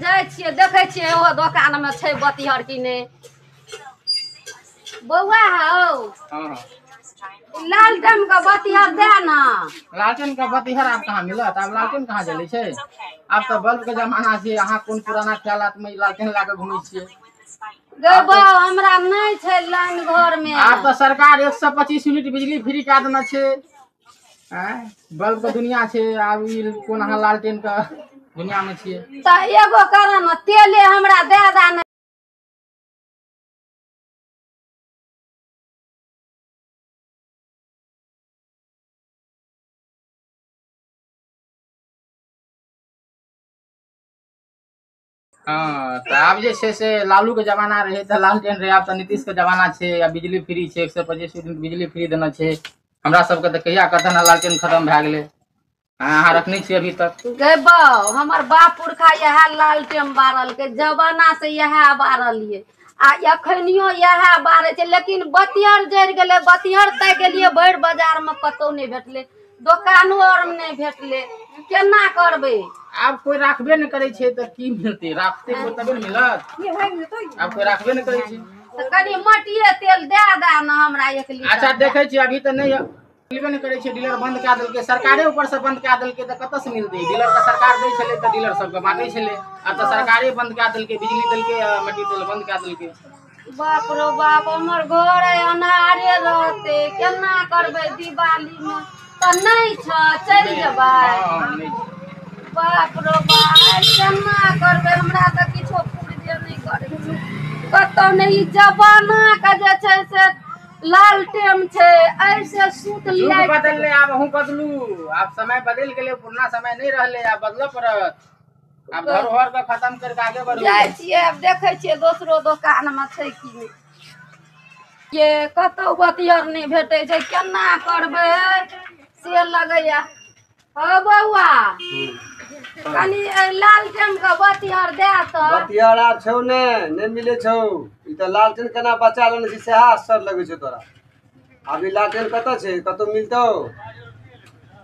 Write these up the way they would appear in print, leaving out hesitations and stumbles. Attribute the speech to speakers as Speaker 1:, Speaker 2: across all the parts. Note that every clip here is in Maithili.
Speaker 1: जाइ छियै, देखै छियै ओहो दोकानमे छै बतिहर कि नहि। बौआ हौ, लालटेन के बतिहर दे ना।
Speaker 2: लालटेन के बतिहर आब कहाँ मिलत? आब लालटेन कहाँ जलै छै? आब तऽ बल्ब के जमाना छै। अहाँ कोन पुराना ख्यालात में लालटेन लए कऽ घुमै छियै?
Speaker 1: गै बौ, हमरा नहि छै लाइन घर में।
Speaker 2: आब तऽ सरकार 125 यूनिट बिजली फ्री कए देने छै। आँय, बल्ब के दुनिया छै। आब ई कोन अहाँ लालटेन के दुनिया में छियै?
Speaker 1: तऽ एगो कर ने, तेले हमरा दे दे ने।
Speaker 2: हँ, तऽ आब जे छै से लालू के जमाना रहै तऽ लालटेन रहै, आब तऽ नीतीश के जमाना छै। आ बिजली फ्री छै, 125 यूनिट बिजली फ्री देने छै। हमरा सबके तऽ कहिया कतऽ ने लालटेन खतम भए गेलै। अहाँ रखने छियै अभी तक?
Speaker 1: गै बौ, हमर बाप पुरखा इएह लालटेन बारलकै, जमाना से इएह बारलियै आ एखनियो इएह बारै छै। लेकिन बतिहर जरि गेलै, बतिहर ताकि गेलियै भरि बाजारमे कतहु नहि भेटलै, दोकानो आरमे नहि भेटलै। केना करबै?
Speaker 2: आब कोइ राखबे नहि करै छै तऽ की मिलतै? राखतै कोइ तबे ने मिलत। आब कोइ राखबे नहि करै छै।
Speaker 1: तऽ कनि मटिये तेल दए दए ने हमरा 1 लीटर।
Speaker 2: अच्छा देखै छियै, अभी तऽ नहि मिलबे नहि करै छै। डीलर बंद कए देलकै, सरकारे ऊपर से बंद कए देलकै तऽ कतऽ से मिलतै? डीलर के सरकार दै छलै तऽ डीलर सबके बाँटै छलै। आब तऽ सरकारे बंद कए देलकै, बिजली देलकै आ मट्टी तेल बंद कए देलकै।
Speaker 1: बाप रो बाप, हमर घर अन्हारे रहतै, केना करबै दिवालीमे? तऽ नहि छ, चलि जेबै। बाप रो बाप, केना करबै? हमरा तऽ किछो पुरबे नहि करै छै कतहु नहि। ई जमानाके जे छै से लालटेन छै, एहिसे सूत
Speaker 2: युग बदललै, आब अहूँ बदलू। आब समय बदलि गेलै, पुरना समय नहि रहलै, आब बदलऽ पड़त। आब धरोहर के खत्म करके आगे बढ़ू।
Speaker 1: जाइ छियै, आब देखै छियै दोसरो दोकानमे छै कि नहि। ये कतहु बतिहर नहि भेटै छै, केना करबै से लगैया। हौ बौआ, कनि लालटेन के बतिहर दए तऽ।
Speaker 3: बतिहर आब छौ ने, नहि मिलै छौ। ई तऽ लालटेन केना बचा लेने छी सएह आश्चर्य लगै छौ तोरा। आब ई लालटेन कतऽ छै? कतौ मिलतौ?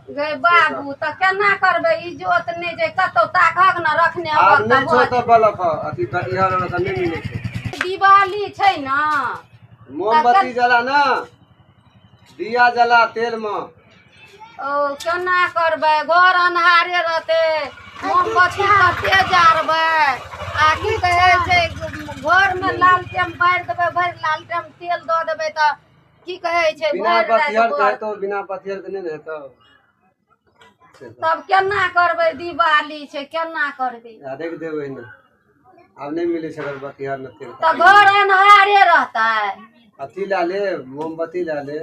Speaker 1: गै बाबू, तऽ केना करबै? इजोत नहि छै कतौ, ताकक ने रखने।
Speaker 3: आब नहि छौ तऽ बल्ब अथी बतिहर तऽ नहि मिलै छै।
Speaker 1: दिवाली छै ने,
Speaker 3: मोमबत्ती जला ना, दिया जला तेल में।
Speaker 1: ओ केना करबै? घर अन्हारे रहतै, मोमबत्ती कते जारबै? आ की कहै छै, घरमे लालटेन बारि देबै, भरि लालटेन तेल दऽ देबै तऽ की कहै छै,
Speaker 3: बिना बतिहर के हेतौ? बिना बतिहर के नहि ने हेतौ।
Speaker 1: तब केना करबै? दिवाली छै, केना करबै?
Speaker 3: राखि देबै ने। आब नहि मिलै छै बतिहर ने तेल
Speaker 1: तऽ घर अन्हारे रहतै।
Speaker 3: अथी लए ले, मोमबत्ती लए ले।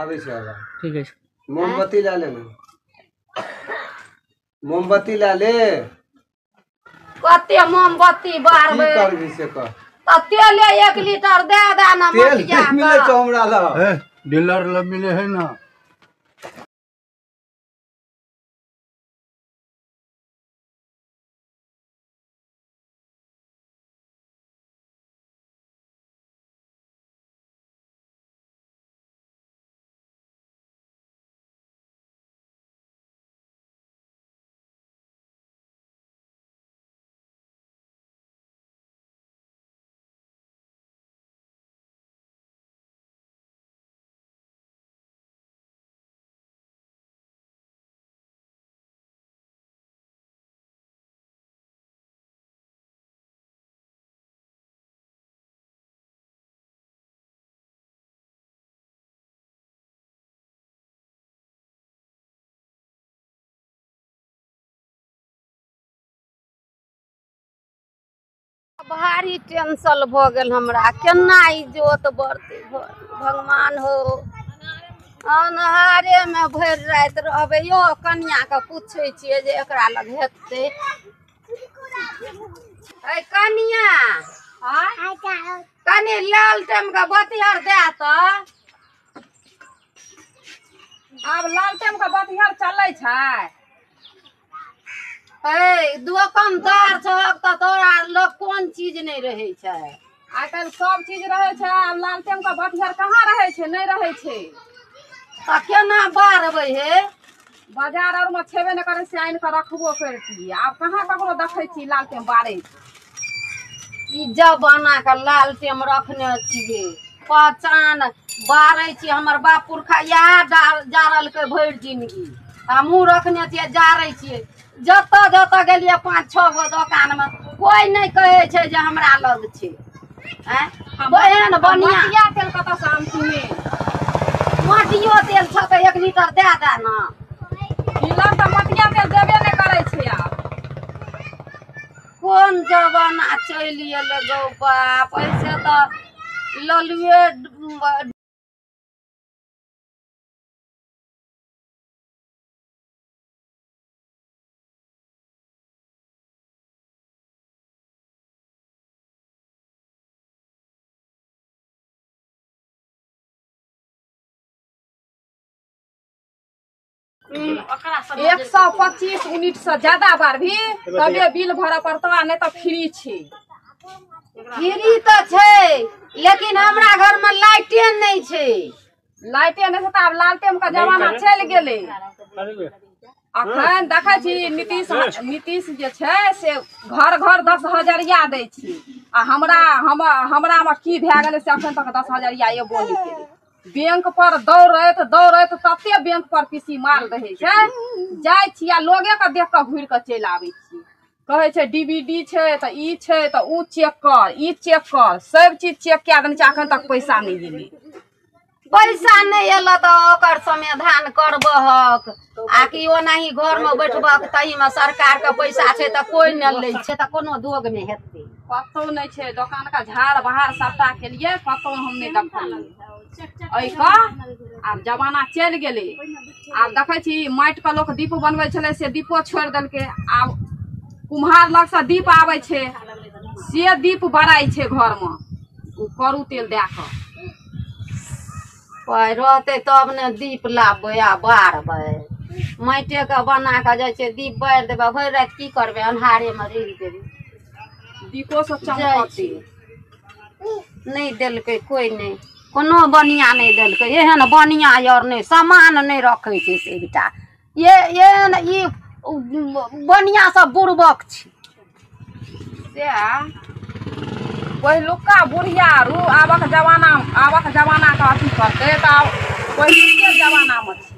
Speaker 3: आबै छै आगा।
Speaker 2: ठीक अछि।
Speaker 3: मोमबत्ती लए ले ने, मोमबत्ती लए ले।
Speaker 1: कते मोमबत्ती बारबै?
Speaker 3: की करबी से कह।
Speaker 1: तऽ तेले 1 लीटर दए दए ने।
Speaker 3: तेल नहि मिलै छौ हमरा लग।
Speaker 4: डीलर लग मिले है ना।
Speaker 1: भारी टेंशन भऽ गेल हमरा, केना इजोत बढ़तै घर? भगवान हो, अन्हारेमे भरि राति रहबै। यौ कनियाके पूछै छियै जे एकरा लग हेतै? ऐ कनिया, कनि लालटेन के बतिहर दए तऽ।
Speaker 5: आब लालटेन के बतिहर चलै छै?
Speaker 1: ऐ दोकानदार छहक तऽ तोरा लग कोन चीज नहि रहै छै?
Speaker 5: आइ काल्हि सब चीज रहै छै। आब लालटेन के बतिहर कहाँ रहै छै? नहि रहै छै।
Speaker 1: तऽ केना बारबै हे?
Speaker 5: बाजार आर में छेबे नहि करै से आनि कऽ रखबो करतियै। आब कहाँ ककरो देखै छी लालटेन बारै।
Speaker 1: ई जमाना के लालटेन रखने छियै, पहचान बारै छियै। हमर बाप पुरखा इएह जारलकै भरि जिनगी, हमहूँ रखने छियै, जारै छियै। जतऽ जतऽ गेलियै 5-6 गो दोकानमे कोइ नहि कहै छै जे हमरा लग छै। एहन बढ़िआँ
Speaker 5: मटिया तेल कतऽसँ आनथिन?
Speaker 1: मटियो तेल छौ तऽ 1 लीटर दए दए ने।
Speaker 5: डीलर तऽ मटिया तेल देबे नहि करै छै। आब
Speaker 1: कोन जमाना चलि एलै गौ बाप। ऐसे तऽ ललुए
Speaker 5: एक 125 यूनिट से ज्यादा बार भी तबे बिल भरऽ पड़तौ, आ नहि तऽ फ्री छै।
Speaker 1: फ्री तऽ छै, लेकिन हमरा घर में लाइटे नहि छै।
Speaker 5: लाइटे नहि छै तऽ आब लालटेन के जमाना चलि गेलै। अखन देखै छी नीतीश जे छै से घर घर 10 हजरिया दै छै, आ हमरा हमरा मे की भए गेलै से अखन तक 10 हजरिया एबो नहि केलै। बैंक पर दौड़ैत दौड़ैत तते बैंक पर पीसी माल रहै छै, जाइ छी आ लोगे के देख कऽ घुरि कऽ चलि आबै छी। कहै छै डीवीडी छै तऽ ई छै तऽ उ चेक कर, ई चेक कर, सब चीज चेक कए देने छै, अखन तक पैसा नहि गेलै।
Speaker 1: पैसा नहि एलऽ तऽ ओकर समाधान करबहक, आ कि ओनाही घरमे बैठबहक तहीमे सरकारके पैसा छै तऽ कोइ नहि लै छै, तऽ कोनो दोग नहि हेतै।
Speaker 5: कतौ नहि छै, दोकान के झाड़ बहार सबटा केलियै, कतौ हम नहि देखलियै। एहि आब जमाना चलि गेलै। आब देखै छी माटिके लोक दीप बनबै छलै से दीपो छोड़ि देलकै। आब कुम्हार लगसँ दीप आबै छै से दीप बराइ छै घरमे, ओ करू तेल दए कऽ।
Speaker 1: पाइ रहतै तब ने दीप लाबबै आ बारबै। माटिके बना कऽ जाइ छै दीप बारि देबै, भरि राति की करबै, अन्हारेमे रहि जेबै।
Speaker 5: दीपो सब चमकतै।
Speaker 1: नहि देलकै कोइ नहि, कोनो बनिया नहि देलकै। एहन बनिया आर नहि, सामान नहि रखै छै से बेटा। एहन ई बनिया सब बुड़बक छै।
Speaker 5: से पहिलुका बुढ़िया आरू आबक जमाना, आबक जमानाके अथी करतै तऽ आब पहिलुके जमानामे छै।